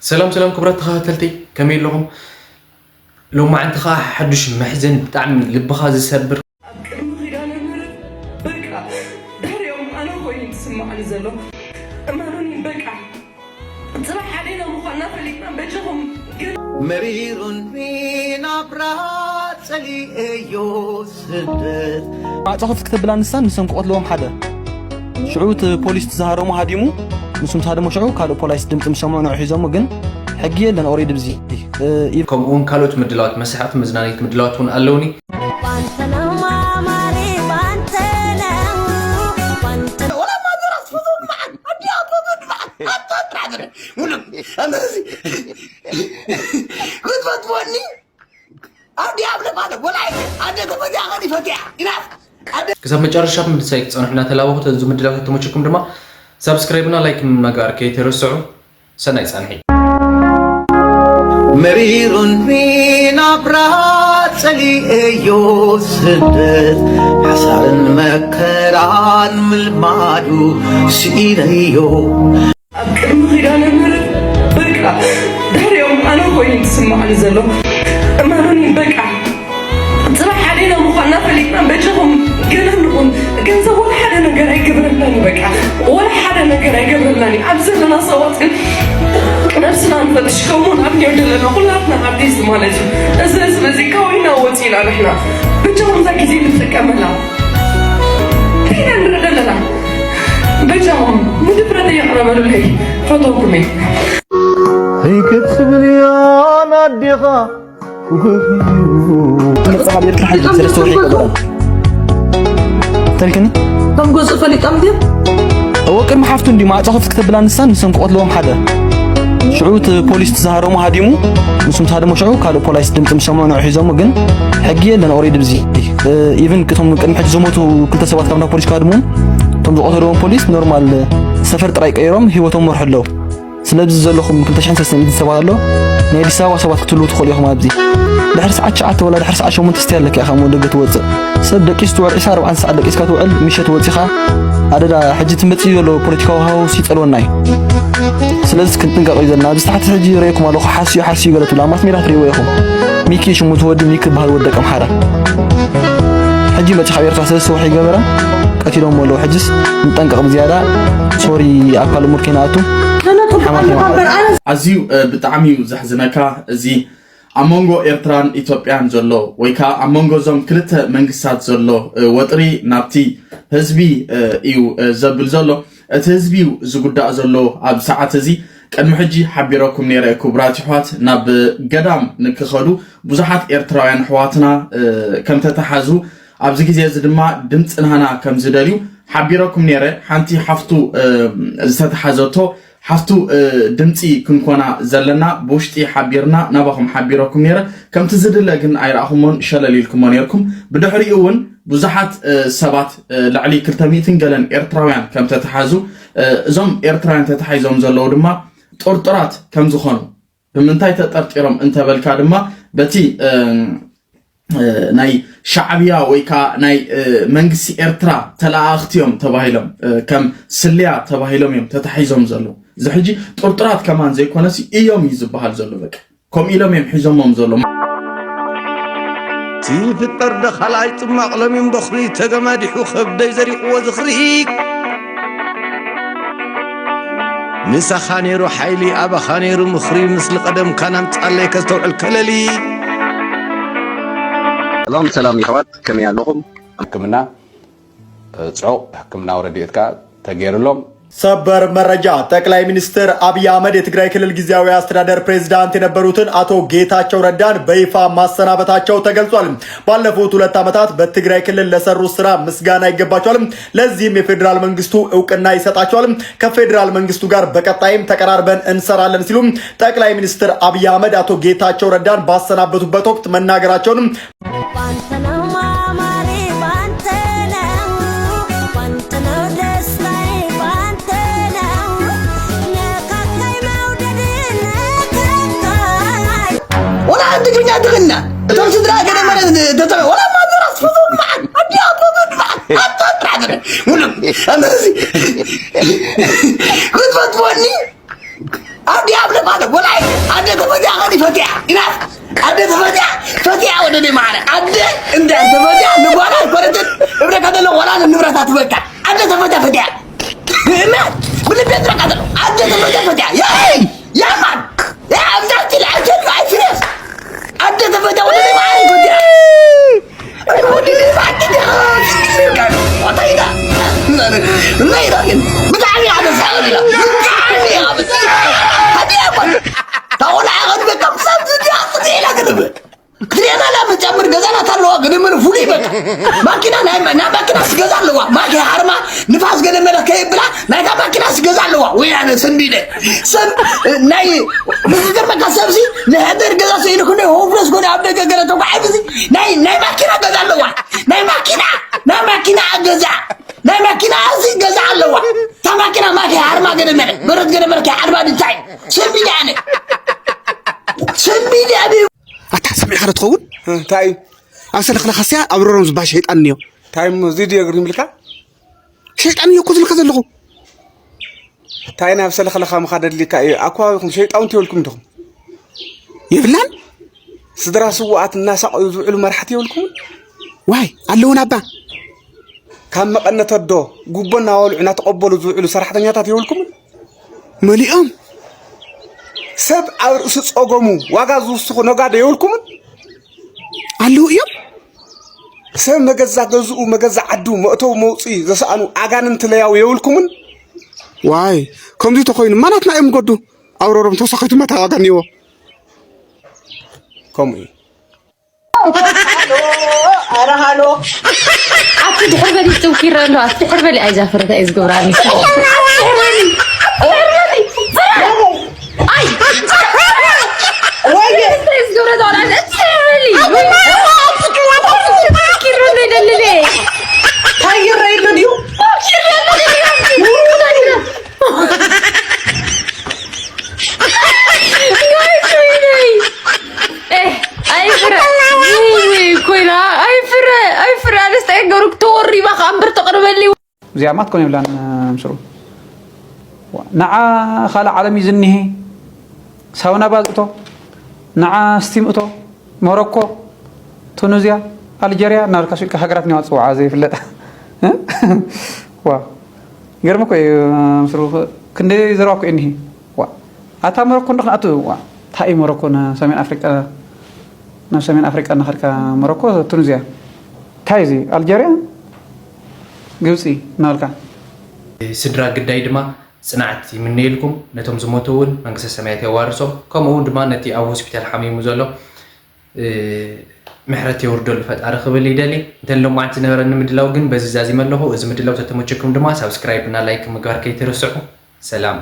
ሰላም ሰላም ክቡራት ተኸታተልቲ፣ ከመይ ኣለኹም? ሎማዓንቲ ኸዓ ሓዱሽ መሕዘን፣ ብጣዕሚ ልብኻ ዝሰብር። ኣብ ቅድሚ ኪዳነ ምሕረት በቃ ድሕሪኦም ኣነ ኮይኑ ዝስምዓኒ ዘሎ። እመኑኒ በቃ ጽባሕ ሓዴና ምዃንና ፈሊጥና በጃኹም ግን መሪሩኒ ናብራ ጸሊኤዮ ስደት። ማዕጾ ክፍት ክተብላ ንሳን ንሶም ክቐትልዎም ሓደ። ሽዑ እቲ ፖሊስ ዝሃረሙ ሃዲሙ፣ ንሱም ዝሃደሞ ሽዑ ካልእ ፖሊስ ድምጺ ምስ ሰምዑ ንዑ ሒዞሙ፣ ግን ሕጊ የለን ኦሬዲ ብዚ። እ፣ ኢ- ከምኡ እውን ካልኦት ምድላዋት፣ መሳሕቕቲ መዝናነይቲ ምድላዋት እውን ኣለውኒ። ባንተ ነው ማማሬ፣ ባንተ ነው፣ ባንተ ነው። ወላ ማዘር ኣስፈቶ ብዓል፣ ኣዲ ኣቶ ብዓል፣ ኣቶ ብዓል። ሙሉ፣ ኣመዚ፣ ክትፈትወኒ? ኣዲ ኣብ ለማለ፣ ወላ ኣደ ተፈትያ፣ ከዲ ፈትያ። ኢናፍ። ኣደ ክሳብ መጨረሻ ምድሳይ ክትጸንሑ እናተላበኹ፣ ተዚ ምድላው ከተመቸኩም ድማ ሳብስክራይብ እና ላይክ ምግባር ከይትረስዑ። ሰናይ ጻንሒ። መሪሩኒ ናብራ ጸሊኤዮ ስደት፣ ሓሳርን መከራን ምልማዱ ስኢነዮ። ኣብ ቅድሚ ኪዳነ ምሕረት በቃ ድሕሪኦም ኣነ ኮይኑ ዝስምዓኒ ዘሎ። እመኑኒ በቃ ጽባሕ ሓዴና ምዃንና ፈሊጥና በጃኹም ገለ ንኹን። ገንዘብ ወላ ሓደ ነገር ኣይገብረልናን እዩ። በቃ ወላ ሓደ ነገር ኣይገብረልናን እዩ። ኣብ ዘለና ሰባት ግን ነብስና ንፈትሽ፣ ከምኡ ናብ ኒው ዘለና ኩላትና ኣርቲስት ማለት እዩ። እዚ ህዝቢ እዚ ካውይና ወፂና ንሕና በጃኹም እዛ ግዜ ንጥቀመላ። ቴና ንርኢ ዘለና በጃኹም ንድፍረት የቕረበሉለይ ፈተውኩም እየ። ህይክት ስብል እያ ናዴኻ መጽሓፍ ኤርትራ ሓይሊ ሰለስተ ወርሒ ይገብራ። ተልክኒ? ከም ገጹ ፈሊጦም ድዮም? እዎ፣ ቅድሚ ሓፍቱ እንዲ ማዕጾ ክፍት ክተብላ ንሳን ንሶም ክቐትልዎም ሓደ። ሽዑ እቲ ፖሊስ ዝሃረሙ ሃዲሙ፣ ንሱም ዝሃደሞ ሽዑ ካልእ ፖሊስ ድምጺ ምስ ሰምዑ ንዑ ሒዞሙ፣ ግን ሕጊ የለን ኦሬዲ ብዚ። እ፣ ኢቭን እቶም ቅድሚ ሕጂ ዝሞቱ ክልተ ሰባት ካብ ናብ ፖሊስ ክሃድሙ፣ እቶም ዝቐተልዎም ፖሊስ ኖርማል ሰፈር ጥራይ ቀይሮም ህይወቶም መርሑ ኣለዉ። ስለዚ ዘለኹም ክልተ ሽሕን ሰለስተን ሰባት ኣሎ። ናይ ኣዲስ ኣበባ ሰባት ክትህልዉ ትኽእሉ ኢኹም ኣብዚ። ድሕሪ ሰዓት ትሽዓተ ወላ ድሕሪ ሰዓት ሸሞንተ ስትይ ኣለካ ኢኻ እሞ ደገ ትወጽእ። ሰብ ደቂሱ ትውዕል ዒስራን ኣርባዕተን ሰዓት ደቂስካ ትውዕል፣ ምሸት ወጺኻ ኣደዳ ሕጂ እቲ መጺኡ ዘሎ ፖለቲካዊ ሃዋሁስ ይጸልወና እዩ። ስለዚ ክንጥንቀቕ እዩ ዘለና። ኣብዚ ታሕቲ ሕጂ ይረእየኩም ኣለኹ፣ ሓስዩ ሓስዩ ገለ ትብሉ ኣብ ማስ ሜዳ ትርእይዎ ኢኹም። ሚኪ ሽሙ እቲ ወዲ ሚኪ ዝበሃል ወዲ ደቂ ኣምሓራ። ሕጂ መጺኻ ኣብ ኤርትራ ሰለስተ ወርሒ ይገበራ፣ ቀቲሎምዎ ኣለዉ። ሕጅስ ንጠንቀቕ ብዝያዳ። ሶሪ ኣብ ካልእ ሙድ ከይንኣቱ። ሓማት እዮም። ኣዝዩ፣ እ፣ ብጣዕሚ እዩ ዘሕዝነካ። እዚ ኣብ መንጎ ኤርትራን ኢትዮጵያን ዘሎ ወይ ከዓ ኣብ መንጎ እዞም ክልተ መንግስታት ዘሎ፣ እ፣ ወጥሪ ናብቲ ህዝቢ፣ እ፣ እዩ፣ እ፣ ዘብል ዘሎ። እቲ ህዝቢ እዩ ዝጉዳእ ዘሎ። ኣብ ሰዓት እዚ ቅድሚ ሕጂ ሓቢረኩም ነይረ፣ ክቡራት ኣሕዋት፣ ናብ ገዳም ንክኸዱ ብዙሓት ኤርትራውያን ኣሕዋትና፣ እ፣ ከም ተተሓዙ፣ ኣብዚ ግዜ እዚ ድማ ድምፂ ናህና ከም ዝደልዩ ሓቢረኩም ነይረ። ሓንቲ ሓፍቱ፣ እ፣ ዝተተሓዘቶ ሓፍቱ፣ እ፣ ድምፂ ክንኮና ዘለና ብውሽጢ ሓቢርና ናባኹም ሓቢረኩም ነይረ። ከምቲ ዝድለ ግን ኣይረኣኹሞን፣ ሸለል ኢልኩሞ ነይርኩም። ብድሕሪኡ እውን ብዙሓት፣ እ፣ ሰባት፣ እ፣ ልዕሊ ክልተ ሚእትን ገለን ኤርትራውያን ከም ተተሓዙ፣ እ፣ እዞም ኤርትራውያን ተታሒዞም ዘለዉ ድማ ጥርጡራት ከም ዝኾኑ፣ ብምንታይ ተጠርጢሮም እንተበልካ ድማ በቲ፣ እ፣ እ፣ ናይ ሻዕብያ ወይ ከዓ ናይ፣ እ፣ መንግስቲ ኤርትራ ተለኣኣኽቲ እዮም ተባሂሎም፣ እ፣ ከም ስልያ ተባሂሎም እዮም ተታሒዞም ዘለዉ። እዚ ሕጂ ጥርጡራት ከማን ዘይኮነሲ እዮም እዩ ዝበሃል ዘሎ። በቃ ከምኡ ኢሎም እዮም ሒዞሞም ዘሎ። ትፍጠር ዶ ካልኣይ ጽማቕ ሎሚም በኹሪ ተገማዲሑ ከብደይ ዘሪቕዎ ዝኽሪ። ምሳኻ ነይሩ ሓይሊ ኣባኻ ነይሩ ምኽሪ ምስሊ ቀደምካ ናምጻለይ ከስተውዕል ከለሊ። ሰላም ሰላም የሕዋት ከመይ ኣለኹም? ሕክምና፣ እ፣ ጽዑቕ ሕክምናዊ ረድኤት ከኣ ተገይሩሎም። ሰበር መረጃ፣ ጠቅላይ ሚኒስትር አብይ አህመድ የትግራይ ክልል ጊዜያዊ አስተዳደር ፕሬዝዳንት የነበሩትን አቶ ጌታቸው ረዳን በይፋ ማሰናበታቸው ተገልጿል። ባለፉት ሁለት ዓመታት በትግራይ ክልል ለሰሩት ስራ ምስጋና ይገባቸዋል፣ ለዚህም የፌዴራል መንግስቱ እውቅና ይሰጣቸዋል። ከፌዴራል መንግስቱ ጋር በቀጣይም ተቀራርበን እንሰራለን ሲሉ ጠቅላይ ሚኒስትር አብይ አህመድ አቶ ጌታቸው ረዳን ባሰናበቱበት ወቅት መናገራቸውን ባንተ ነው ማማሬ፣ ባንተ ነው፣ ባንተ ነው ደስታዬ፣ ባንተ ነው። ነካካይ መውደድ ነካካይ። ወላ ሓንቲ ትግርኛ ትኽእልና። እቶም ስድራ ገለ ማለት ተተ-፣ ወላ ማዘር ኣስፈቶ መዓት፣ ኣዲ ኣቶ መዓት፣ ኣቶ ጥራሕ ገለ። ሙሉ፣ ኣመዚ። ክትፈትወኒ? ኣዲ ኣብ ለማለ፣ ወላ ኣደ ተፈትያ፣ ፈትያ ወደ ደይ ማዕረ ኣደ እንደ ተፈትያ ንጓላ ኣይኮነትን። እብረካ ዘሎ ቆላ ንብረታ ትበካ ኣደ ተፈትያ ፈትያ እመ ብልቤት ረካ ዘሎ ኣደ ተፈትያ ፈትያ ያ ያማን ያ ኣብዛቲ ለኣጀሉ ኣይፍረስ ኣደ ተፈትያ ወደ ደይ ማዕረ ፈትያ ብጣዕሚ ኢና ደስ ያለና ብጣዕሚ ኢና ደስ ያለና ታቆላ ያቀድመ ከም ሰብ ዝድያ ክትኢላ ክትብል ክትሪአና ላ መጫምር ገዛናት ኣለዋ ገደመለ ፍሉይ በቃ ማኪና ናይ ናይ ማኪና ስገዛ ኣለዋ ማኪ ሃርማ ንፋስ ገደመለ ከይብላ ናይታ ማኪና ስገዛ ኣለዋ ወያነ ሰንቢደ ሰብ ናይ ዝገርመካ ሰብሲ ንሕደር ገዛ ሰኢሉ ክንደ ሆፍለስ ኮነ ኣብ ደገ ገለ ተጓዓብዚ ናይ ናይ ማኪና ገዛ ኣለዋ ናይ ማኪና ናይ ማኪና ገዛ ናይ ማኪና እዚ ገዛ ኣለዋ እታ ማኪና ማኪ ሃርማ ገደመለ በረት ገደመለ ከይዓድባ ድታይ ሰንቢደ ኣነ ሰንቢደ ኣነ ኣታ ሰሚዕካ ዶ ትኸውን እንታይ እዩ ኣብ ሰለኽለኻስያ ኣብ ሮሮም ዝበሃል ሸይጣን እኒኦ እንታይ እሞ እዚ ድዮ ግርም ኢልካ ሸይጣን እኒኦ እኮ ዝልካ ዘለኹ እንታይ ናብ ሰለኽለኻ ምኻድ ኣድልካ እዩ ኣብ ከባቢኹም ሸይጣውንቲ የብልኩም እንዲኹም የብልናን ስድራ ስውኣት እናሳቐዩ ዝውዕሉ መራሕቲ የብልኩምን ዋይ ኣለውን ኣባ ካብ መቐነተዶ ጉቦ እናበልዑ እናተቐበሉ ዝውዕሉ ሰራሕተኛታት የብልኩምን መሊኦም ሰብ ኣብ ርእሲ ጸገሙ ዋጋ ዝውስኹ ነጋዶ የብልኩምን ኣለዉ እዮም ሰብ መገዛ ገዝኡ መገዛ ዓዱ መእተው መውፅኢ ዘሰኣኑ ኣጋንንቲ ለያው የብልኩምን ዋይ ከምዚ ተኮይኑ ማናትና እዮም ጎዱ ኣውረሮም ተሳኺቱ መታ ዋጋ ኒዎ ከምኡ እዩ ኧረ ሃሎ ኣቲ ድሕር በሊ ትውኪረ ኣሎ ኣቲ ድሕር በሊ ኣይዛ ፍረታ እዩ ዝገብራ ኣቲ ድሕር በሊ ኣቲ ድሕር በሊ ኣይ ወይ ዝገብረ ተዋላ ኣቲ ድሕር በሊ ኪረ ይደልለ ታይረ ይሉ ድዩ ኮይና ኣይፍረ ኣይፍረ ኣነስታይ ገሩ ተወሪባ ከኣንብር ተቕርበሊ እዚኣ ማትኮን የብላን ምስሩ ንዓ ካልእ ዓለም እዩ ዝኒሄ ሳውና ባዝ እቶ ንዓ ስቲም እቶ ሞሮኮ ቱኒዝያ ኣልጀርያ እናበልካ ስኢልካ ሃገራት እኒዋ ፅውዓ ዘይፍለጥ ዋ ይገርም እኮ እዩ ምስሩ ክንደይ ዘረባ እኮ እዩ እኒሄ ዋ ኣታ ሞሮኮ እንዶ ክንኣቱ ዋ እንታይ እዩ ሞሮኮ ንሰሜን ኣፍሪቃ ናብ ሰሜን ኣፍሪቃ እናኸድካ ሞሮኮ ቱኒዝያ እንታይ እዚ ኣልጀርያ ግብፂ እናበልካ ስድራ ግዳይ ድማ ፅንዓት ይምነየልኩም ነቶም ዝሞቱ እውን መንግስተ ሰማያት የዋርሶም ከምኡ እውን ድማ ነቲ ኣብ ሆስፒታል ሓሚሙ ዘሎ ምሕረት የውርደሉ ፈጣሪ ክብል ይደሊ። እንተ ሎማዓንቲ ዝነበረኒ ምድላው ግን በዚ ዛዚመ ኣለኹ። እዚ ምድላው ተተመቸኩም ድማ ሳብስክራይብ እና ላይክ ምግባር ከይትርስዑ። ሰላም።